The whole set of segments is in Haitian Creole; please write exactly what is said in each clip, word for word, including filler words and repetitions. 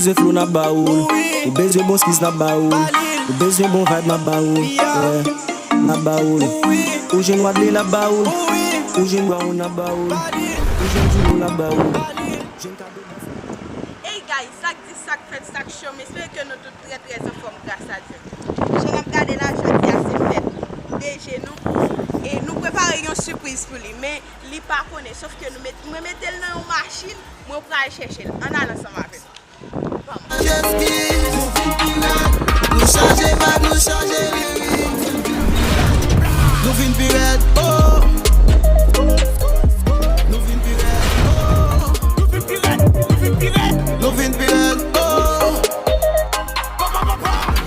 Bezwen flow, n ap ba ou l. Ou bezwen bon skis, n ap ba ou l. Ou bezwen bon vibe, n ap ba ou l. Yeah, n ap ba ou l. Ou jwenn Wadley, n ap ba ou l. Ou jwenn Brown, n ap ba ou l. Ou jwenn Juno, n ap ba ou l. Jwenn kado. Hey guys, sa k di, sa k fèt, sa k cho, m espere ke nou tout trè trè anfòm gras a Dye. Jan n ap gade la, jodi a se fèt D J nou. E nou prepare yon sipriz pou li, men li pa konnen, sòf ke nou met, mwen mete l nan yon machin, mwen pral chèche l. Ann ale ansanm avè m. Chaje skis, nou vin pi rèd. Nou chaje vibe, nou chaje lirik. Nou vin pi rèd, oh. Nou vin pi rèd, oh. Nou vin pi rèd, nou vin pi rèd. Nou vin pi rèd, oh.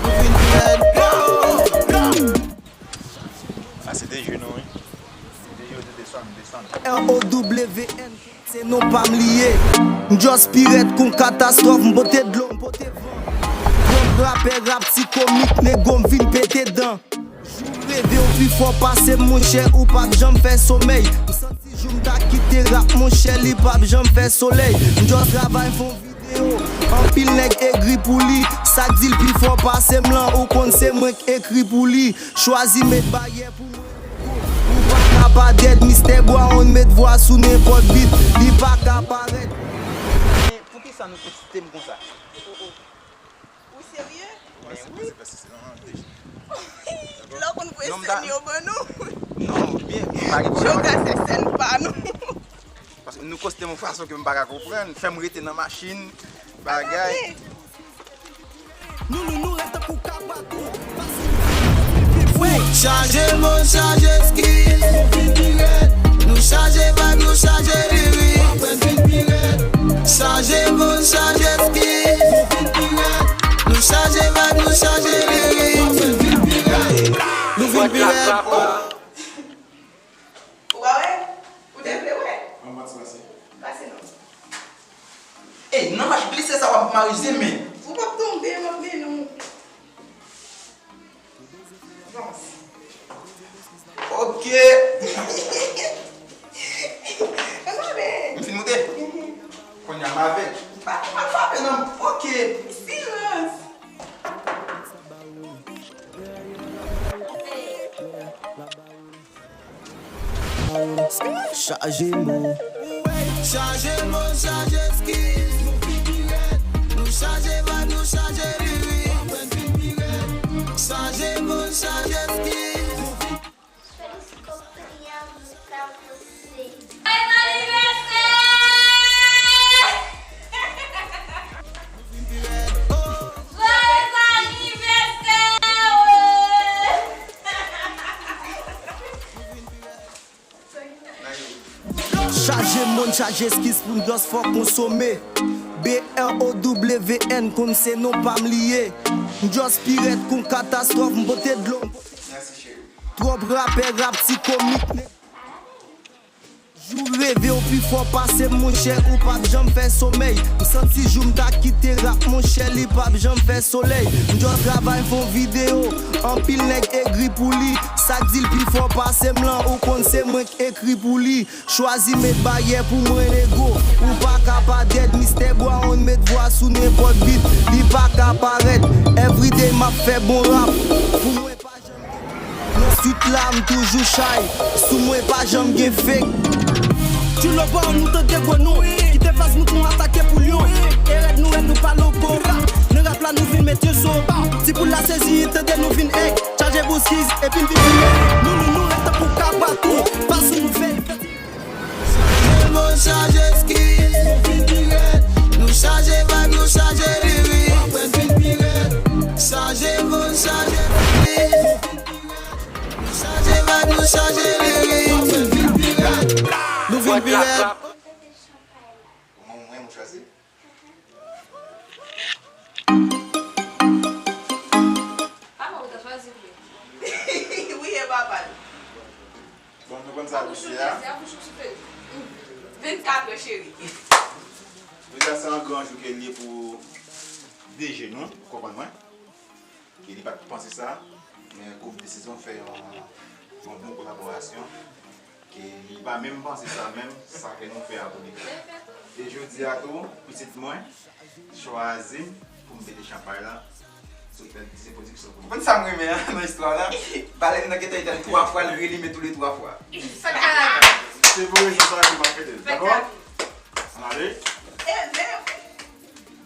Nou vin pi rèd, oh. Sa se te je nou, wi. Te je, te desann, desann. R O W N. Se non pa m li ye. M just pi rèd kon katastwòf, m pote dlo, m pote van. Twòp rapè rap ti komik, nego m vin pete dan. Jou reve w pi fò pase m, monchè, ou p ap janm fè somèy. M santi jou m ta kite rap, monchè, li p ap janm fè solèy. M just travay fè yon videyo, anpil nèg egri pou li. Sa k di l pi fò pase m lan, ou konn se mwen k ekri pou li. Chwazi met baryè pou mwen. Ou pa ka pa dèd, Mistè Brown met vwa sou nenpòt bit, li pa ka parèt. Men poukisa nou poste m konsa? Ou serye? Lè w konn voye sèn yo ban nou. Non, byen, nou pa gen pwoblèm. Joga se sèn pa nou. Paske nou poste m yon fason ke m pa ka konprann. Fè m rete nan machin, bagay. Nou, nou, nou rèd tankou kabatou. Chaje mo, chaje skis. Nou vin pi rèd. Nou chaje vibe, nou chaje lirik. Chaje mo, chaje skis. Nou chaje vibe, nou chaje lirik. Nou vin pi rèd. Ou pa wè? Ou te vle wè? An pati pase. Pase non. Ey, nan mach glise sa w ap marize men. Ou p ap tonbe, m ap mennen w. Avanse. Ok. Ann ale. M fin moute? Mhm. Kounye a m avèk. Pa, pa frape non. Ok. Silans. Chaje mo. Chaje mo, chaje skis. Nou chaje vibe, nou chaje lirik. Chaje mo, chaje skis. Joyeux anniversaire! Joyeux anniversaire! Chaje mòn, chaje eskis pou n just fò konsome. B R O W N konn se non pa m li ye. M just pi rèd kon katastwòf, m pote dlo. Mèsi, cheri. Twòp rapè, rap ti komik, nèg. Jou reve w pi fò pase m, monchè, ou p ap janm fè somèy. M santi jou m ta kite rap, monchè, li p ap janm fè solèy. M just travay fè yon videyo, anpil nèg egri pou li. Sa k di l pi fò pase m lan, ou konn se mwen k ekri pou li. Chwazi met baryè pou mwen, nego. Ou pa ka pa dèd, Mistè Brown met vwa sou nenpòt bit. Li pa ka parèt. Everyday m ap fè bon rap. Pou mwen pa janm gen. Nan street la, m toujou chay. Sou mwen pa janm gen fake. Ti lobo, nou tande gwo non. Kite faz nou pou atake pou lyon. E rèd nou, rèd nou pa lobo. Nan rap la, nou vin met yon son. Ti poul la sezi, tande nou vin èg. Chaje bouskiz, epi n vin file. Nou, nou, nou rete pou kabatou. Pas nou fè. Chaje mo, chaje eskis. Nou vin pi rèd. Nou chaje vibe, nou chaje lirik. Chaje mo, chaje eskis. Nou chaje vibe, nou chaje lirik. Nou vin pi rèd. Mwen, mwen, mwen chwazi. Papa ou ta chwazi vre. Wi, e papa l. Bon, nou konn sa pou jodi a. Vennkat è, cheri. Jodi a se yon gran jou ke l ye pou D J nou, ou konprann mwen? Ke li pa t panse sa, men Groove Decision fè yon, yon bon kolaborasyon. Ke li pa menm panse sa menm, sa ke nou fè a pou li. E jodi a tou, pitit mwen chwazi m pou m pete chanpay lan sou L D C Production pou li. Ou konn sa m renmen an nan istwa la? Balèn nan gentan etenn twa fwa, l relimen tou le twa fwa. Sa ka Se pou rezon sa ke m ap pete l, dakò? Ann ale.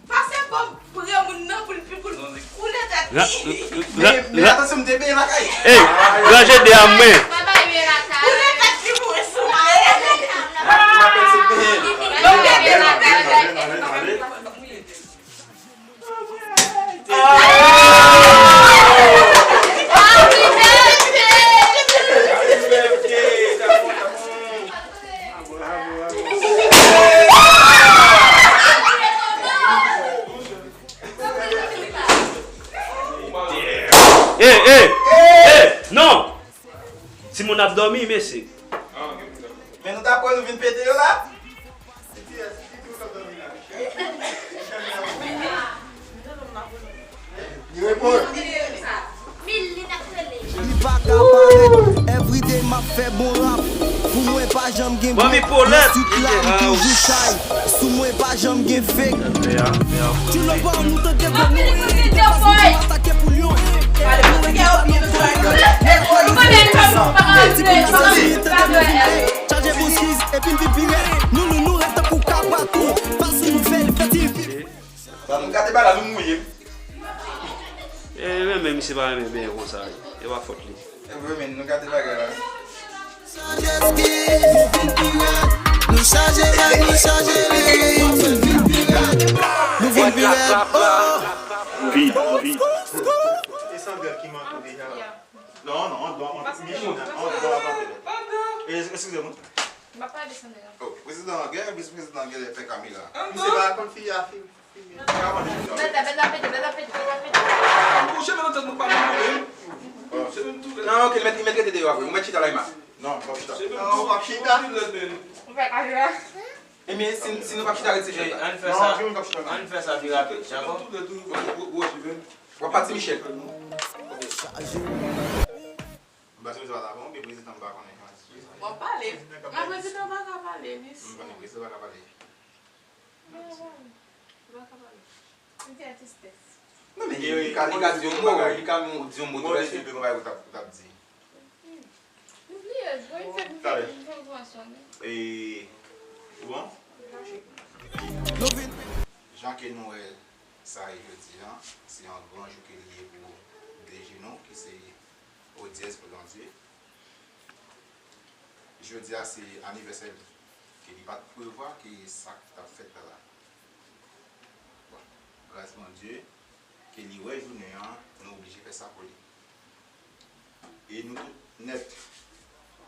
Pase bò pre moun nan pou l pi pou l koule tèt li. Men atansyon, m te benyen lakay. Ey, ranje de a mwen. Koule tèt li pou souple. M ap pete benyen. Ann ale, ann ale, ann ale. Ey, ey, ey, non! Timoun ap dòmi, mesye. Men nou ta kwè nou vin pete yo la. Li pa ka parèt, everyday m ap fè bon rap. Pou mwen pa janm gen blan, nan street la m toujou shy. Sou mwen pa janm gen fake. Ti lòbò nou tande gwo nou, kite fòs nou atake pou lyon. Chaje bousiz epi n vin pi rèd. Nou, nou, nou rèd tankou kapatou. Fason nou fè l fè ti. Sa nou gate bagay la, nou mouye. E renmen, misye pa renmen benyen konsa, e pa fòt li. E vre, men nou gate bagay la. Chanje ski, nou vin pi rèd. Nou chanje rèd, nou chanje lirik. Nou vin pi rèd. Oh. Vin, vin. E Sandra ki manke deja la. Non, non, on dwa, on, Michou, on dwa avanse. E, eskize mwen. M pa pale de Sandra. Oh, prezidan, gen vis prezidan, gen lè fè kamera. Misye pa konn fi a fi. Bèl la pete, bèl la pete, bèl la pete. Mwen kouche, men nan tèt mwen pa nan mwen menm. Se menm tou. Non, ok, li mèt, li mèt rete deyò apre. Ou mèt chita la, Emma. Non, m p ap chita. Non, ou p ap chita. Ou fè kajou la. Ebyen, si, si nou p ap chita, rete chita. Ann fè sa. Non, ann fè sa pi rapid, dakò? W ap pati, Michel. Chaje. M pa sou sa la, bon, oubyen prezidan m pa konnen kòman se sa. W ap pale. Nan prezidan pa ka pale, Miss. M konnen prezidan pa ka pale. Li pa ka pale. Li te atiste. Non, men li ka, li ka di yon mo, li ka di yon mo tou. Bon, depi konbyen bagay ou t ap, ou t ap di? M bliye, bon, li fè, li fè, li fè konvansyon, wi. E, ou bon? Jan ke nou wè sa ye jodi a, se yon gran jou ke li ye pou D J nou, ki se Odyèz Prolonje. Jodi a se anivèsè li, ke li pa t prevwa ke sa k t ap fèt la la. Bon, gras Bondye, ke li wè jounen an, nou oblije fè sa pou li. E nou tout nèt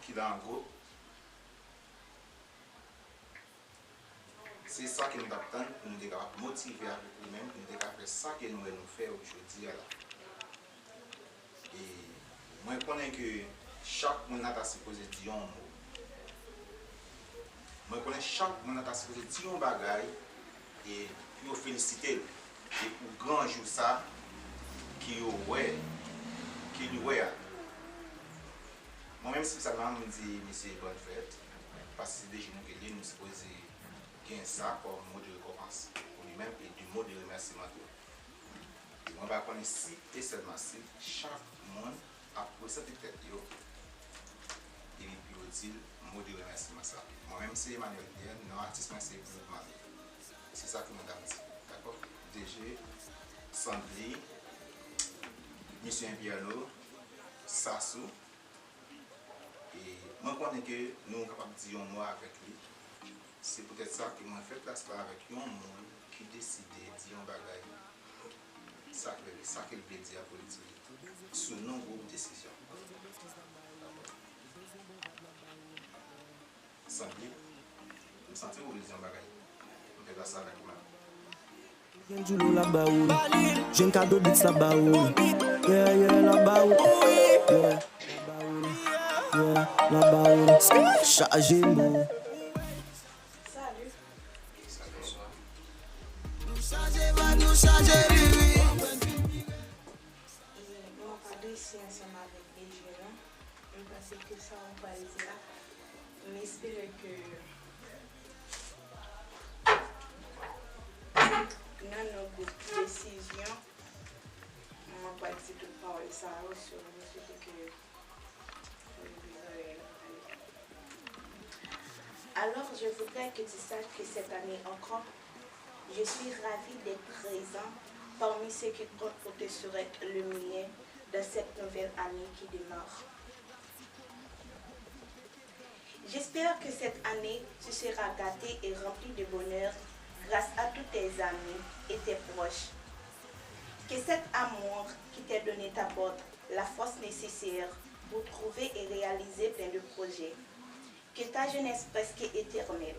ki la an gwoup, se sa ke nou t ap tann pou nou te kapab motive avèk li menm, pou nou te ka fè sa ke nou wè nou fè jodi a la. E mwen konnen ke chak moun la ta sipoze di yon mo. Mwen konnen chak moun la ta sipoze di yon bagay e pou yo felisite l. E pou gran jou sa ke yo wè, ke li wè a. Mwen menm, espesyalman, mwen di misye bòn fèt, paske se de jou nou ke li, nou sipoze gen sa kòm mo de rekonpans pou li menm e de mo de remèsiman tou. Mwen pa konnen si e sèlman si chak moun ap prezante tèt yo epi pou yo di l mo de remèsiman sa. Mwen menm se Emmanuel Pierre, non atis mwen se Claude Marie. Se sa ke mwen t ap di, dakò? D J, Sandly, Misye Pierlo, Sassou, E mwen konnen ke nou kapab di yon mo avèk li. Se poutèt sa ke mwen fè plas la avèk yon moun ki deside di yon bagay, sa ke, sa ke l vle di a pou li di li, sou non gwoup Desizyon. Sanble, m santi w vle di yon bagay. M fè plas la avèk ou menm. Jwenn Djoulo la ba ou li. Jwenn Kado Beats la ba ou li. Yeah, yeah, la ba ou li. Yeah, la ba ou li. Yeah, la ba ou li. Chaje mo. Salut. Salut, bonsoir. Nou chaje vibe, nou chaje lirik. Bon, m ap adrese ansanm avèk D J la. M panse ke sa w pral di a, m espere ke, Nan nou gwoup desizyon, mwen pral di tout pawòl sa yo, so mwen swete ke nou vin anlè. Alors, je voudrais que tu saches que cette année encore, je suis ravie d'être présent parmi ceux qui comptent pour te souhaiter le meilleur dans cette nouvelle année qui démarre. J'espère que cette année, tu seras gâté et rempli de bonheur grâce à tous tes amis et tes proches. Que cet amour qui t'est donné t'apporte la force nécessaire pour trouver et réaliser plein de projets. Que ta jeunesse presque éternelle,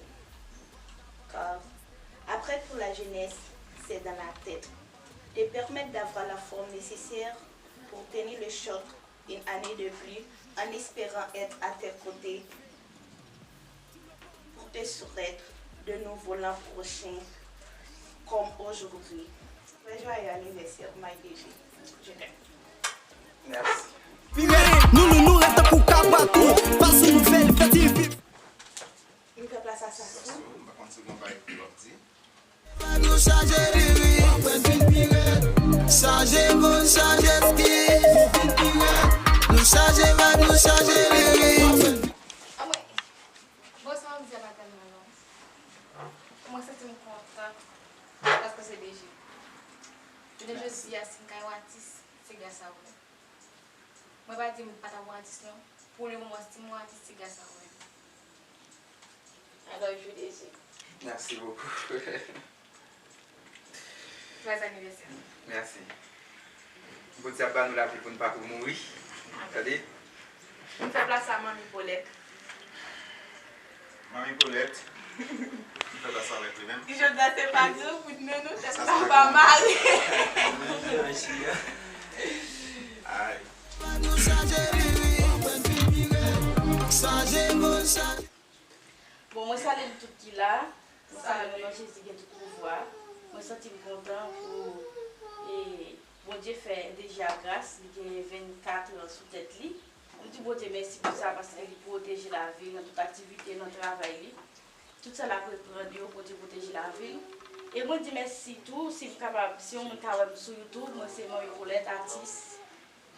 car après tout, la jeunesse, c'est dans la tête, te permette d'avoir la forme nécessaire pour tenir le choc une année de plus, en espérant être à tes côtés pour te souhaiter de nouveau l'an prochain comme aujourd'hui. Très joyeux anniversaire, my D J. Je t'aime. Merci. Nou, nou, nou ret tankou kapatou, pa sou nouvèl, fè ti viv. M fè plas a Sasou. Sasou, m pa konn si gon bagay pou w ap di. Nou chaje diri, w ap vin pi rèd. Chaje bon, chaje ski, nou vin pi rèd. Nou chaje vibe, nou chaje diri. Anmwey, bon, sa w ap di a pa tèlman long. Mwen santi m kontan paske se D J. Jounen jodi a, si m ka yon atis, se gras a ou menm. Mwen pa di m pa t ap yon atis non. Pou le moman, si m yon atis, se gras a ou menm. I love you, D J. Merci beaucoup. Joyeux anniversaire. Merci. Bondye ap ba nou lavi pou n pa tou mouri. Tande? M fè plas a Manmi Paulette. Manmi Paulette. M fè plas avèk li menm. Ki jodi a se pa gran pou nou, nou tèt nou pa mare. Ay. Bon, mwen salye nou tout ki la. Mwen salye nou nan Jezi gen tout pouvwa. Mwen santi m kontan pou, e, Bondye fè D J a gras, li gen vennkat an sou tèt li. M di Bondye mèsi pou sa, paske li pwoteje lavi l nan tout aktivite, nan travay li. Tout sa l ap reprann yo, Bondye pwoteje lavi l. E mwen di mèsi tou, si m kapab, si yon moun ka wè m sou YouTube, mwen se Manmi Paulette, atis.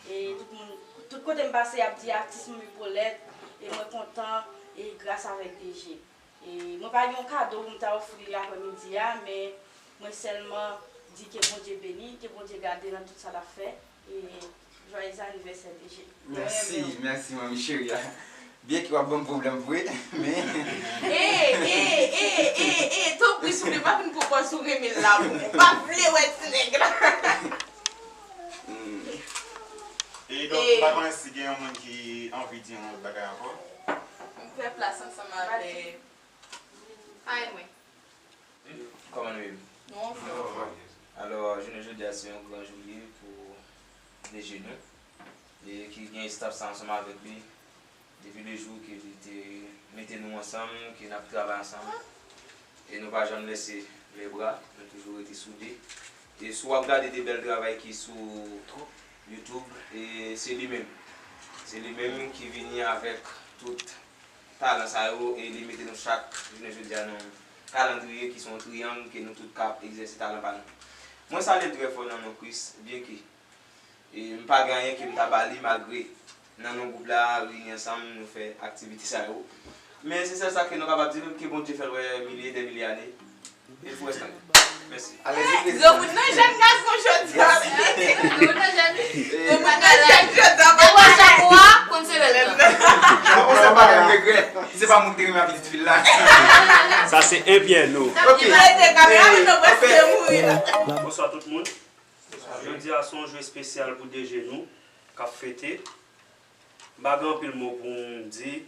E tout moun, tout kote m pase, y ap di atis Manmi Paulette, e mwen kontan, e gras avèk D J. E mwen pa gen yon kado pou m ta ofri l aprè midi a, men mwen sèlman di ke Bondye beni, ke Bondye gade nan tout sa l ap fè. E joyeux anniversaire, D J. Mèsi, mèsi, manmi cheri a. Byenke w ap ban m pwoblèm vre, men. E, e, e, e, e, tanpri, souple, pa vin pran pòz ou renmen l la pou mwen. M pa vle wè ti nèg la. Hmm. E donk, m pa konnen si gen yon moun ki anvi di yon lòt bagay ankò. M fè plas ansanm avèk Ay mwen. Kòman nou ye? Nou anfòm. Alò, jounen jodi a se yon gran jou li ye pou D J nou. E ki gen staff sa ansanm avèk li. Depi le jou ke li te mete nou ansanm, ke n ap travay ansanm. E nou pa janm lese le bra, nou toujou rete soude. E si w ap gade de bèl travay ki sou YouTube, e se li menm. Se li menm ki vini avèk tout talan sa yo, e li mete nou chak jounen jodi a nan kalandriye ki se yon triyang ke nou tout ka egzèse talan pa nou. Mwen salye l trè fò nan non Kris, byenke, e, m pa gen anyen ke m ta ba li, malgre nan non gwoup la, reyini ansanm, nou fè aktivite sa yo. Men se sèl sa ke nou kapab di l, ke Bondye fè l wè milye dè milye ane. E pou rès ane. Mèsi. Granmoun nan jèn gason jodi a. Granmoun nan jèn. Granmoun nan jèn jodi a, papa. Chapo a, konn se lè l nan. Chapo se pa menm regrè. Si se pa moun ki te renmen ak pitit fi l la. Sa se enpyè nou. Ok. Arete kamera, men nou prèske mouri la. Bonswa tout moun. Jodi a se yon jou espesyal pou D J nou k ap fete. M pa gen anpil mo pou m di.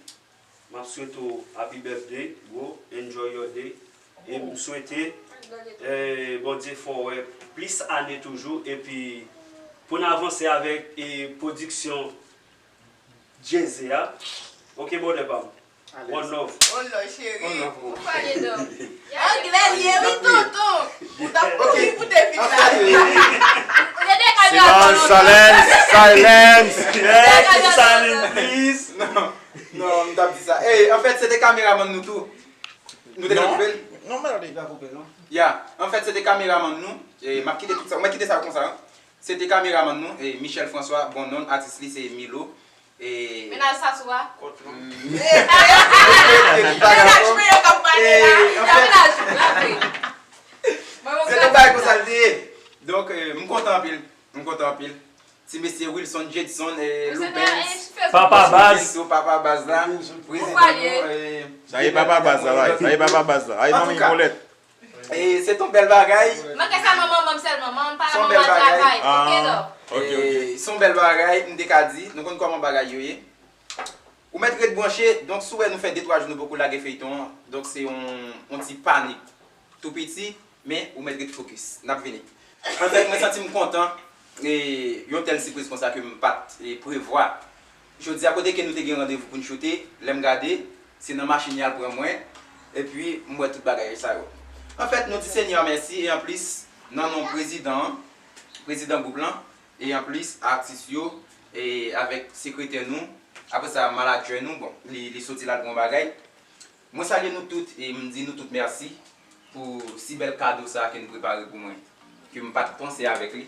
M ap swete w happy birthday, bro. Enjoy your day. E m swete, eh, Bondye fè w wè plis ane toujou. Epi, pou n avanse avèk, eh, pwodiksyon Jay-Z a. Ok, brother pa m. One love. One love, cheri. One love, bro. Ou pale dò. Anglè l ye, wi, tonton. Ou t ap kouri pou te vin la. Silence, silence. Silence, please. Non, non, m t ap di sa. Ey, anfèt, se te kameramann nou tou. Nou te dwe koupe l. Non, men li pa koupe, non. Ya, anfèt, se te kameramann nou. E, m ap kite tout sa. Mwen kite sa konsa, wi. Se te kameramann nou, e, Michel François, bon non, atis li se Milo. E Mennaj Sasou a. Kot non. Mennaj mwen yo k ap pale la. E, anfèt, se te bagay konsa l te ye. Donk, e, m kontan anpil. M kontan anpil. Ti mesye Wilson Jedson, e, Loubens, Papa Baz. Papa Baz la. Prezidan nou, e, sa e Papa Baz la, wi. Sa e Papa Baz la, wi. Manmi Molèt. E se t on bèl bagay. Manke sèlman manman m sèlman, manman m pa la, manman travay. Oke, dò. E se t on bèl bagay, m te ka di, nou konn kòman bagay yo ye. Ou mèt ret branche, donk si w wè nou fè de twa jou nou poko lage feyton an, donk se yon, yon ti panik tou piti, men ou mèt ret fokis. N ap vini. Anfèt, mwen santi m kontan, e, yon tèl sipriz konsa ke m pa t, e, prevwa. Jodi a, kote ke nou te gen randevou pou n choute, lè m gade, se nan machin y al pran mwen, epi m wè tout bagay sa yo. Anfèt, nou di Senyè a mèsi, e anplis, nan non prezidan an, prezidan gwoup lan, e anplis, atis yo, e avèk sekretè nou, apre sa, manadjè nou, bon, li, li soti l al pran yon bagay. Mwen salye nou tout e m di nou tout mèsi pou si bèl kado sa a ke nou prepare pou mwen, ke m pa t panse avèk li.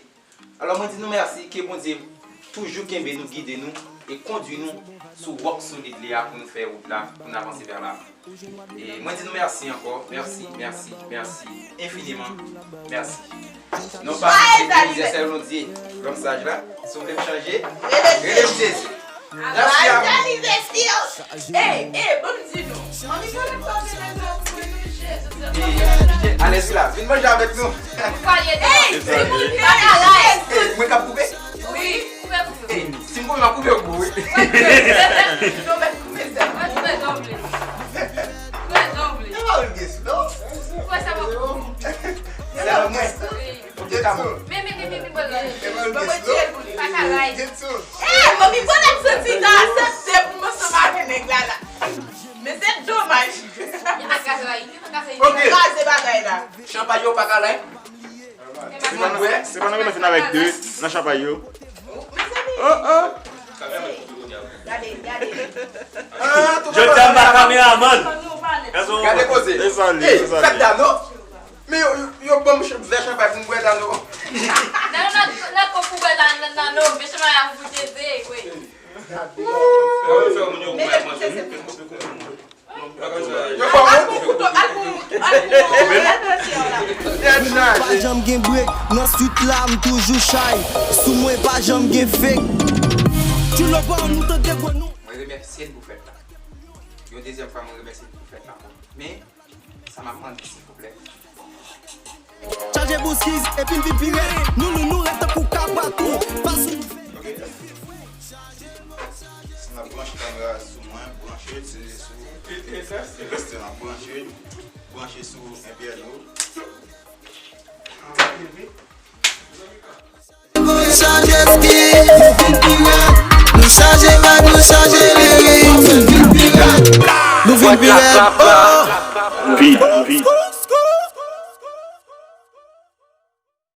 Alò, mwen di nou mèsi, ke Bondye toujou kenbe nou, gide nou e kondui nou sou wòk solid li a pou nou fè wout la, pou n avanse vè lavan. E mwen di nou mèsi ankò, mèsi, mèsi, mèsi enfiniman, mèsi. Non pa Jezi, se Bondye. Lòm saj la, si w vle m chanje, rele m Jezi. Mèsi a vou. Ey, ey, ban m di nou. Manmi Kolèt pa vle leve pou nou, Jezi. Alèz la, vin manje avèk nou. Ey, timoun yo, ey, mwen k ap koupe? Wi, koupe pou yo. Ey, si m koupe, m ap koupe yo gwo, wi. Non, men koupe sa. Koupe jan w vle. Koupe jan w vle. E pa vle gen slow. Koupe sa, m ap koupe. Se mwen. Wi. Pou te ka bon. Men, men, men, men, men, bon, bon, bon, bon, Dieu, pa ka lay. Ey, manmi, bon, m santi ta aksepte pou m ansanm avè nèg la, la. Men se domaj. Li pa ka lay, li pa ka fè. Ok. Kraze bagay la. Chanpay yo pa ka lay. Se pa nan, se pa nan remet fin avèk de nan chanpay yo. Oh, oh. Gade, gade. Jodi a m pa kameramann. Gade koze. E sa li, e sa li. Fèt Dano. Men yo, yo, yo ban m ch-, vè chanpay pou m bwè Dano. Dano, nan, nan, nan, pou bwè Dano, nan, nan, non, men chanpay a pou te de, wi. Yo ban m. Al pou kouto, al pou, al pou, al pou. Pa janm gen break, nan street la m toujou chay. Sou mwen pa janm gen fake. Ti lobo nou tande gwo nou. Mwen remèsye l pou fèt la. Yon dezyèm fwa mwen remèsye l pou fèt la. Men, sa m ap mande, silvouplè. Chaje bouskiz, epi n vin pi rèd. Nou, nou, nou rèd tankou kapatou. Fason. Ok. Si n ap branche kamera sou mwen, branche, se sou Christian ap branche, branche sou Pierno. Nou chanje stil, nou vin pi rèd. Nou chanje vibe, nou chanje lirik. Nou vin pi rèd, nou vin pi rèd, oh. Beat, beat.